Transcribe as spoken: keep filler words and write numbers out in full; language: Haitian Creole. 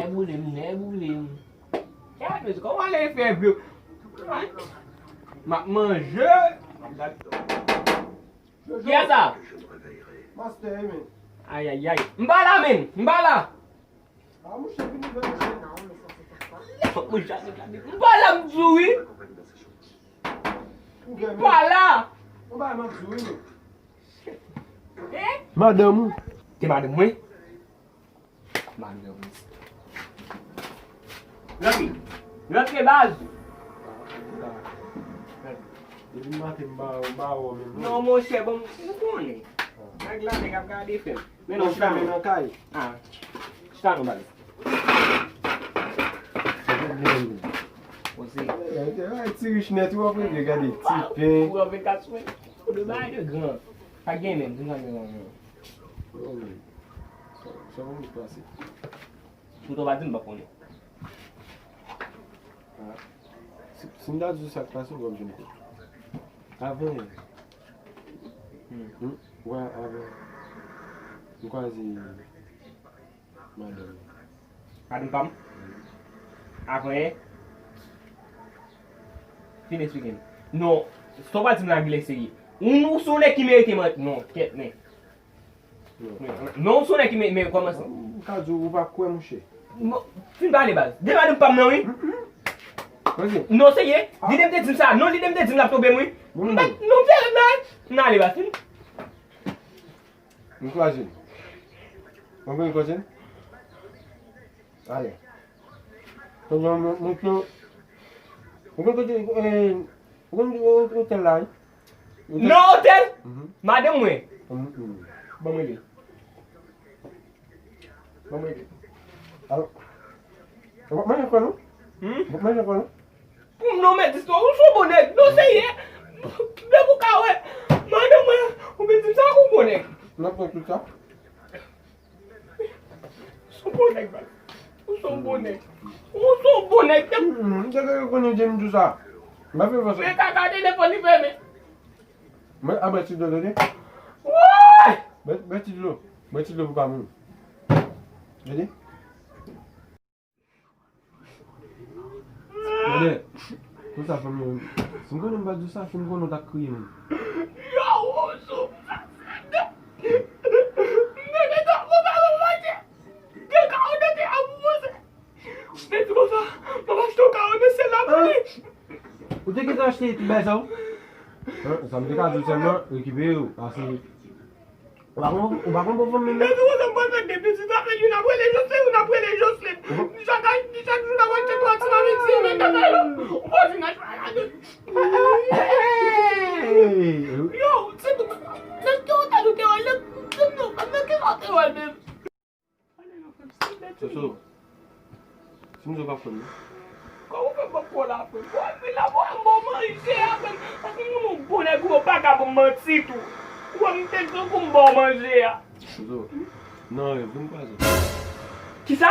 Nèboule m, nèboule m. Gade, kòman lè fè vre? M ap manje. Kiyès sa? Master, men. Ayayay. M pa la, men. M pa la. Ah, mouche, vini, vini, mouche. Fòk mwen jase gade. M pa la, m di w wi. M pa la. Ou ba m di w wi, men. Eh? Madanm ou. Te madanm mwen? Madanm mwen. Rantre. Rantre, baz. Depi maten m ba, m ba wè menm non. Non, monchè, bon, ou konnen. Nèg la, nèg ap gade fè m. Men non, chita non. Nan kay. Ah, chita non, baz. Poze. Eh, eh, ti rich nèt, ou ap rele gade ti pen. Ou ap vin kat sou mwen. Ou de bagay de gran. Pa gen menm, di m sa gen menm. Oh, wi. Sa, sa yon moun pase. Poutan w pa di m, m pa konnen. Ah. Si, si m ta di w sa k pase, w p ap janm kwè. Avan yè. Hmm. Hmm? Wè, avan. M kwaze madanm. Madanm pa m? Avan yè? Fin eksplike m. Non, sa w pral di m la genlè serye. Ou, ou se yon nèg ki merite man-, non, kèt men. Non. Non, ou se yon nèg ki me-, men kòmanse. M ka di w, ou pa kwè, monchè. Non, fin pale, baz. De madanm pa m nan, wi. Mm, mm. Non, serye. Ah. Li menm te di m sa. Non, li menm te di m l ap tonbe m, wi. Mm. M pa, non, m fè rèd la. M ale, baz. M kwaze l. Mwen konn kwaze l. Ale. Kounye a, mwen, mwen, mwen, mwen, mwen, eh, mwen, mwen, otèl la, wi. Otèl. Non, otèl? Mhm. Madanm mwen. Mhm, mhm. Ban mwen li. Ban mwen li. Alo. Ou p ap manje ankò, non? Hmm? Ou p ap manje ankò, non? Pou m non, mèt istwa, ou se yon bon nèg. Non, serye. Depi w ka wè madanm mwen, ou vin di m sa, ou bon nèg. N ap pran tout sa. Ou se yon bon nèg, baz. Ou se yon bon nèg. Ou se yon bon nèg. Hmm, m te gentan konnen w te di m tou sa. M pa fè fòs. Men kaka telefòn li fèmen. Mwen, a bwè ti dlo, tande? Woy! Bwè, bwè ti dlo. Bwè ti dlo pou pa mouri. Tande? Gade, konsa fanmi yo, si m konnen m pa di w sa, si m konnen w t ap kriye menm. Yo, ou sou sa, nèg, nèg, nèg, ou pa wè manje. Gen kawo nan tè a pou manje. Nèg di konsa, m ap achte yon kawo nan syèl la pou li. Ou te gentan achte tout bagay sa ou? Hein, sa m te ka di w sèlman, rekipe yo, pase. Ou pa konn, ou pa konn bon fanm menm non. Depi konsa m pral fè de pitit avè l, youn ap rele Jocelyn, youn ap rele Jocelyn. Chak, chak jou n ap achte twa ti mamit, si men kaka yo. Ou pa vin achte la de. Yo, se tout. Nèg ki otèl ou te wè, nèg, nèg, nèg ki sa ou te wè menm? Soso. Si m di w pa kwè m non. Kòman w fè m pa kwè w la, frè? Bò, epi la, bò, m ba w manje a, frè. Paske m yon bon nèg, ou pa ka ban m manti tou. Ou wè m te tankou m ba w manje a. Soso. Nan rèv, vin kwaze. Kisa?